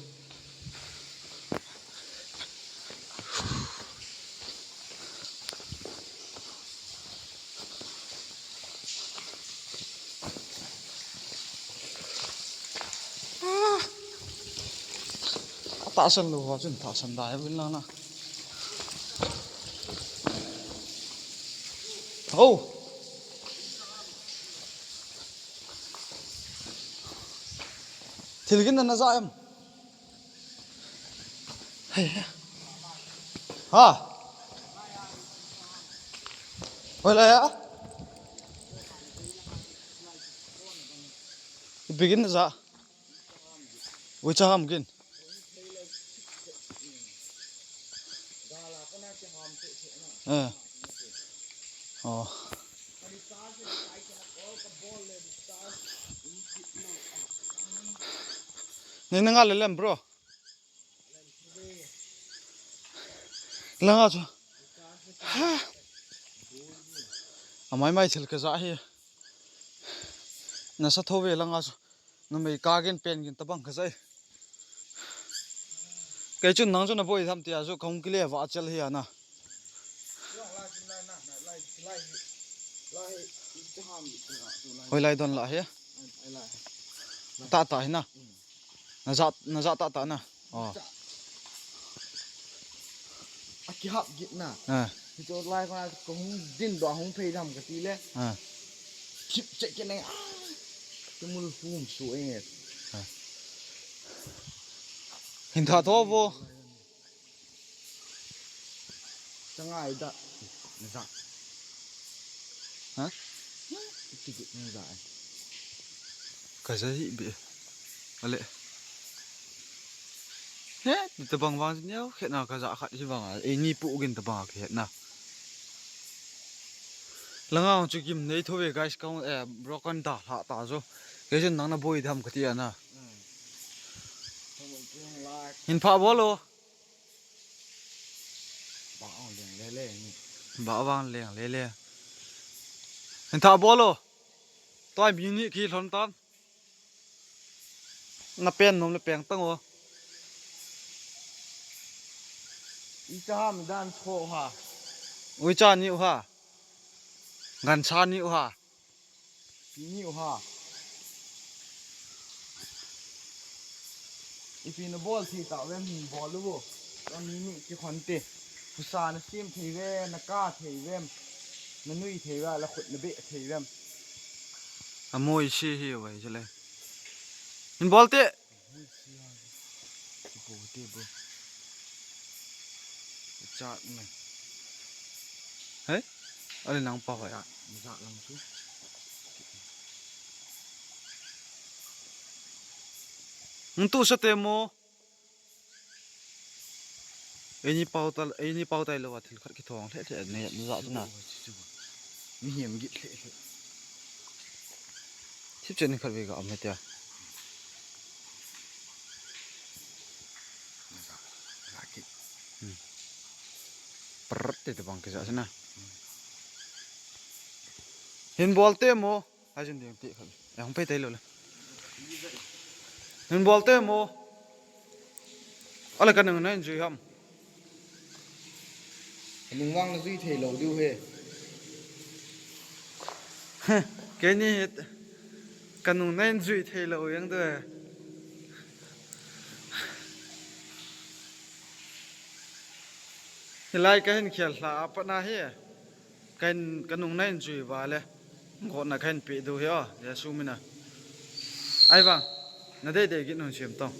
Tahsan lou ho chun tahsan dai uvin lang na. Ho. Thil gin na ja em? Hei, hei. Ha. Hoilai a? Ipi gin na ja. Uicha ham gin. Eh. Oh. Nei na nga le lem, bro. Langa chu. Ha. Amai mai thil ka ja hi. Nasa tho ve langa chu. Numei ka gin pen gin tabang ka jai. Kei chun nang chu na boi tham tia chu ka hung kile va chel hi ana. Hoilai don la he. Ta ta hi na. Na ja, na ja ta ta na. Oh. A kihap git na. Ah. Hichu lai kona ka hung din doh a hung phei dam kati le. Ah. Kip che ke nang. Tumul hum su e. Ah. Hin tha tho vo. Changai da. Na ja. Ha? Ti git na ja. Ka ja hi be. Ale. He, tabang vang neo, khetna ka ja khat hi vang a. Eini pu gin tabang a ka hetna. Langa chu kim nei tho ve guys, ka, eh, broken da hla ta jo. Kei chun nang na boi dam kati ana. Hin pha bol o. Ba ang leng le le ni. Ba vang leng le le. Hin tha bol o. Toi mi ni ki lhon tan. Na pen nom le peng tang o. Uicha ham dan tho ha. Uicha ni u ha. Ngan sa ni u ha. Pi ni u ha. Ipi na bol thei ta vem hin bol u. Ka mi ni ki khon te. Pusa na sim thei ve, na ka thei vem. Na nui thei ve, la khut na be thei vem. A moi si hi vai chale. Hin bol te. Ki po te bo. Chat me. Hey? Ale nang pa hoi a. Nung tu sa te mo. Eini pau ta, eini pau tai lo a thil khat kithong hle hle ne, ne ja chuna. Mihem git hle hle. Thip chen khat ve ga am he tia. Prrr te te bang kisa sina. Hin bol te mo. Hai jin ding ti khat. E hung pei tai lo le. Hin bol te mo. Ale ka nung na in jui ham. Ka nung vang na jui thei lo diu he. Keini ka nung na in jui thei lo yang de. Hilai ka hin khel hla a pat na hi. Ka hin, ka nung na in jui va le. Gotna ka hin pe diu hi o, Jesu mina. Ai vang, na dei dei gin hung siam tong.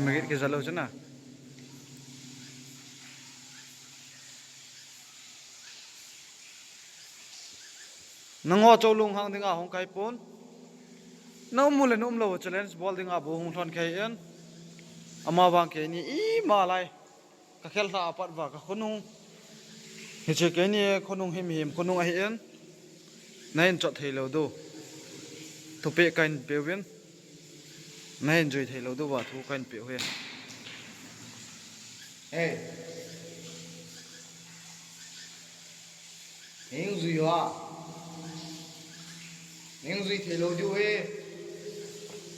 Magit ke jalo chana. Nangho cho lunghang dinga hung kai pon. Na um le na um lo challenge bol dinga bu hung lhon kai en. Ama vang keini ima lai. Ka khel hla a pat va ka khonung. Hiche keini khonung him him khonung ahi en. Na in chot thei lo diu. Thupi ka in pe uvin. Na in jui thei lo diu va thu ka in pe u hi. Hey. Neng jui ha. Neng jui thei lo diu he.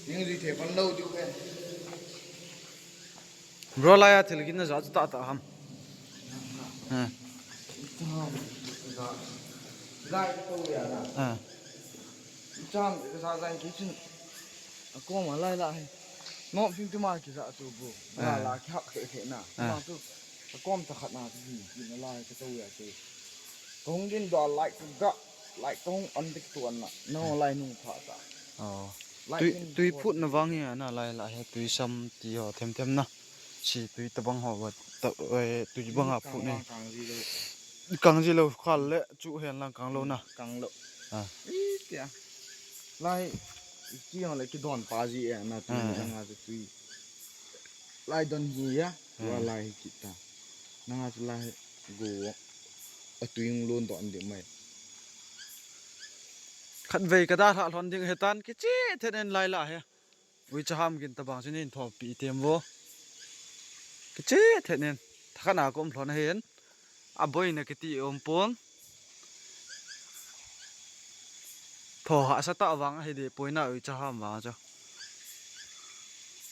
Neng jui thei pan lo diu he. Bro, lai a thil gin na ja chu ta ta ham. Ha. Lai to ya na. Ha. Cham ka sa jang ki chun. A kom a lai la he. No fing tu ma ki ja chu bu. La la ki hap khe khe na. Ma chu. A kom ta khat na ki ki na lai ka to ya chu. Kong din do lai ka ga. Lai kong an dik tu an na. No lai nung pha ta. Oh. Lai tui, in tui phut na vang hi na lai la he tui sam ti ho them them na. Si tui tabang ho va ta, eh, tui bang a phut ni. Kang ji lo. Kang ji lo khal le chu hen lang kang lo na. Kang lo. Ah. I tia. Lai, i ki ang le ki don pa ji e na tui na nga tui. Lai don ji ya. Wa lai kita. Na nga chu lai go. A tui ng lon don di mai. Khat vei ka da hla lhon ding he tan ki chi then en lai la he. Ui cha ham gin tabang chu nin thawpi tem vo. Kiche thet nin. Thakhat na kom thlon ahin. A boina kiti um pon. Thaw hahsa ta vang ahi di poina ui cha ham vang chu.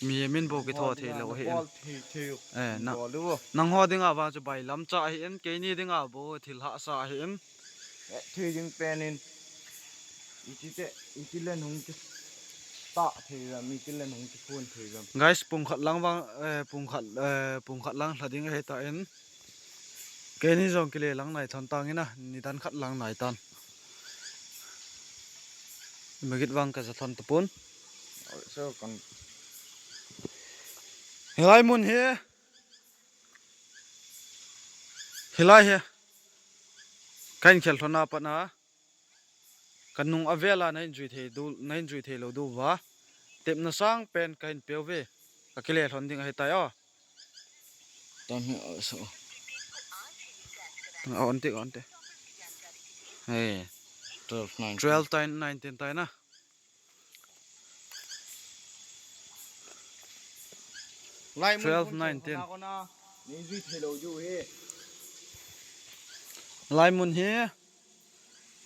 Mi min bo kithaw thei lo ahi in. Eh, na, nangho dinga vang chu bailam cha ahi in, keini dinga bo thil hahsa ahi in. Eh, thei ding pen in. Iti te, iti len hung ki ta thei ram, iti len hung ki phun thei ram. Guys, pung khat lang vang, eh, pung khat, eh, pung khat lang hla ding ahi ta in. Keini jong kile lang nai than tang in a, nidan khat lang nai tan. Magit vang ka ja thon tapon. So kan. Hilai mun hi. Hilai hi. Kahin khel thlon a pat na. Ka nung a vela na in jui thei du, na in jui thei lo du va. Tepna sang pen kahin peuve. Ka kile thlon ding ahi tai o. Tan hi, uh, so. A on te, on te. Hey. Twelve, nineteen. Twelve tai, nineteen tai na. Lai mun twelve, nineteen. Nei jui thei lo ju hi. Lai mun hi.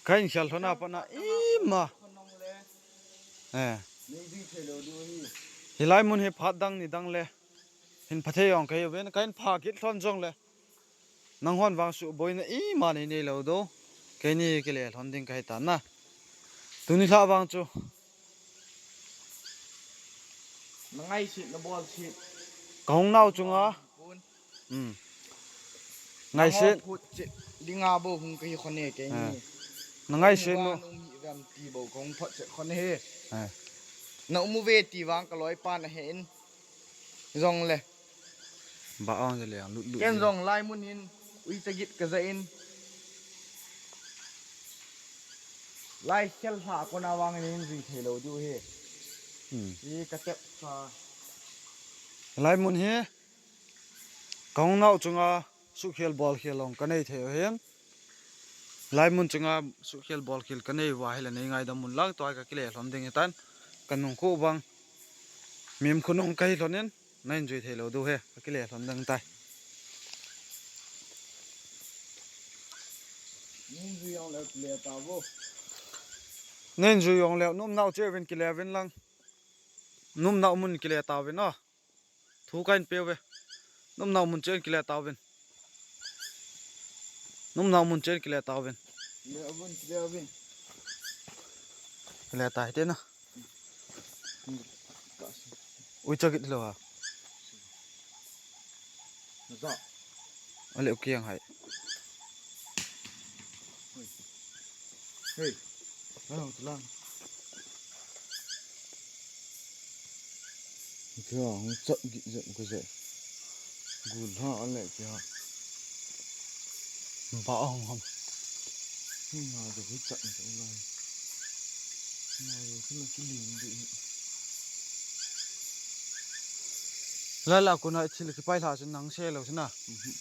Kahin khel thlon a pat na ima. Eh. Hilai mun hi phat dang ni dang le. Hin pha thei jong kahi uve, kahin pha kit thlon jong le. Nanghon vang suhboina ima nei nei lo do. Keini kile thlon ding kahi tan na. Tuni lha vang chu. Na ngaisih, na bolsih. Ka hung nau chunga. Hmm. Ngaisih. Phut chih dinga bo hung kahi khon e keini. Eh. Na ngaisih nu. Nung hi vem ti bo ka hung phot chih khon e. Eh. Na um uve ti vang ka loipa na he in. Jong le. Ba ong le ang lut lut. Ken jong lai mun in uicha git ka ja in. Lai khel hla kona vang in jui thei lou diu hi. Hmm. Hi ka tep sa. Lai mun hi. Ka hung nau chunga sukhel bolkhel ong ka nei thei u hin. Lai mun chunga sukhel bolkhel ka nei uva hi le nei ngaidam un lang tua ka kile lhon ding hitan. Ka nung khu bang. Mim khu nung ka hi lhon in. Nei jui thei lou diu hi. Ka kile lhon ding tai. Nei jui ong le kile ta vo. Nei jui ong le num nau che vin kile vin lang. Num nau mun kile ta vin o. Thu ka in peuve. Num nau mun chen kile tauvin. Num nau mun chen kile tauvin. Kile uvin, kile uvin. Kile ta hite na. Uicha git lo ha. Naza. Ale ukiang hai. Hey. Hey. Ano, tulang. Kya, hung chat git jep ka jep. Gul ha, ale kya. Ba hung ham. Hung ha, do hung chat ni lai. Na yo, kina kiling di. Lala kuna thil kipai lha chu nang se lo chu na. Mhm.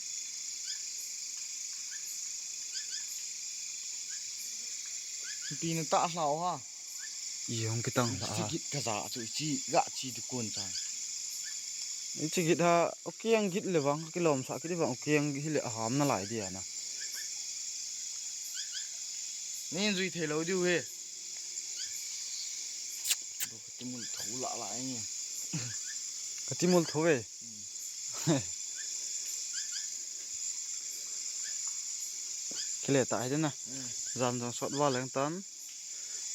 Pi na ta hlau ha. I hung kitang hla ha. Chi git ka ja chu chi ga chi du kun cha. I chi git ha, o kiang git le vang, kilom sa kit vang, o kiang hi le a ham na lai dia na. Nei jui thei lou diu he. Ka timul tho la la nge. Ka timul tho ve. Kile ta hai na. Hmm. Jan jong sot va leng tan.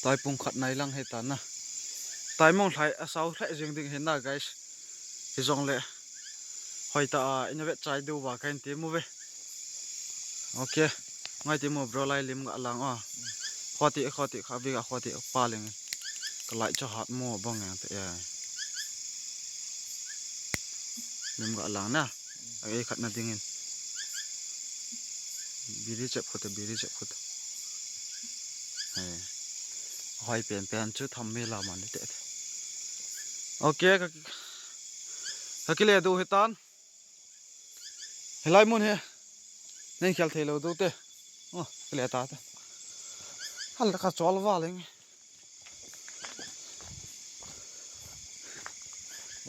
Tai pung khat nai lang he ta na. Tai mong lhai a sau lhai jing ding he na, guys. Hi jong le. Hoi ta a, ina vet chai diu va ka in ti mu ve. Ok. Ngai ti mu bro lai lim ga lang o. Khoti, khoti kha bi ga khoti pa leng. Ka lai cho hat mu bang yang te ya. Lim ga lang na. A ei khat na ding in. Biri chep khut, biri chep khut. He. Hoi pen pen chu tham me la man te. Ok, ka, ka kile du he tan. Helai mun he. Nei khel thei lou du te. Oh, kile ta te. Hal ka chol va leng.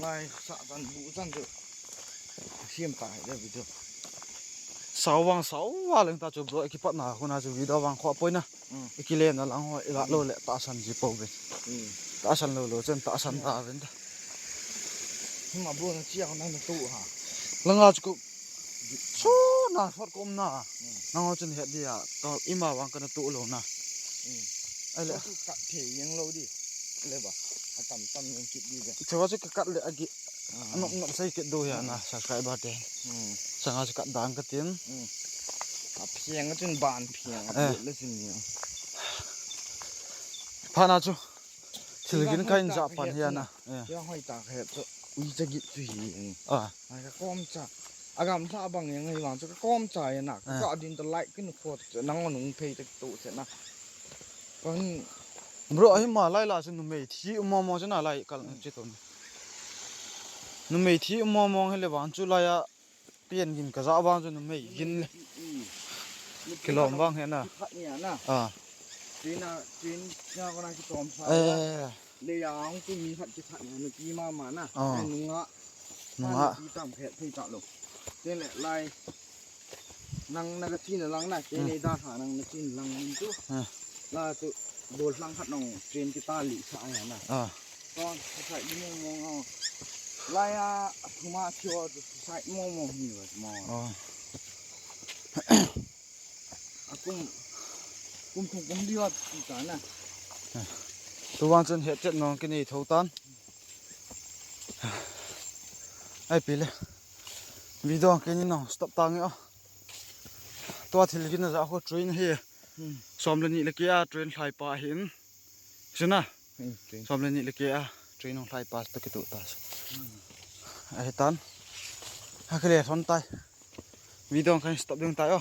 Lai sa tan bu tan chu. Siam ta hai le video. Sau vang sau va leng ta chu bro, i kipat na khu na chu video vang kho poi na. Mm. I kile na lang ho, i la lo le ta san ji po ve. Mm. Ta san lo lo chen ta san ta ven ta. Hima bro na chiang na na tu ha. Langa chu ko. Chu na sot kom na. Mm. Nang ho chen het dia. Ka ima vang ka na tu lo na. Mm. Ai le. Chu kat thei yang lo di. Le ba. A tam tam yang kit di ve. Chu chu ka kat le agi. Ah. Nok nok sai kit do ya na subscriber te. Hmm. Sanga chu kat dang ka tin. Hmm. A phiang a chun ban phiang a. Eh. Le chun ni. Pha na chu. Thil gin ka in ja pan hi na. Eh. Ya hoi ta khe chu. Ui cha git chu hi. Ah. Ai ka kom cha. A gam tha bang yang hi vang chu ka kom cha ya na. Ka, eh, ka din ta like kin kho chu nang nung phei ta tu che na. Kan bro, ahi ma lai la chu numei thi um mo mo chu na lai kal na chi ton. Numei thi um mo mo he le vang chu lai a pian gin ka ja vang chu numei gin le. Kilom vang he na. Khat ni na. Ah. Tin a, tin na ko na ki tom sa. Eh. Le ya ang tu mi khat ki khat na pi ma ma na. Ah. Nunga. Nunga. Pi tam khe thei ta lo. Te le lai. Nang na ka chin lang na, ke, hmm, nei da sa nang na chin lang min tu. Ah. La tu, bol lang khat nong train kita li sa ya na. Ah. Kon, sa di mong mong, oh. La ya, thuma cho, sa mong mong ni wa mo. Oh. Akum, kum thong kum liwa, kita na. Ah. Tu vang chun het chet nong kini tho tan. Ai pi le. Video kini nong stop ta nge o. Tua thil gin na ja ho train hi. Hmm. Som le ni le kia train lhai pa hin. Sina. Hmm, train. Som le ni le kia train hung lhai pa to kitu ta. Hmm. Ahitan. Hakile lhon tai. Video kan stop ding tai o.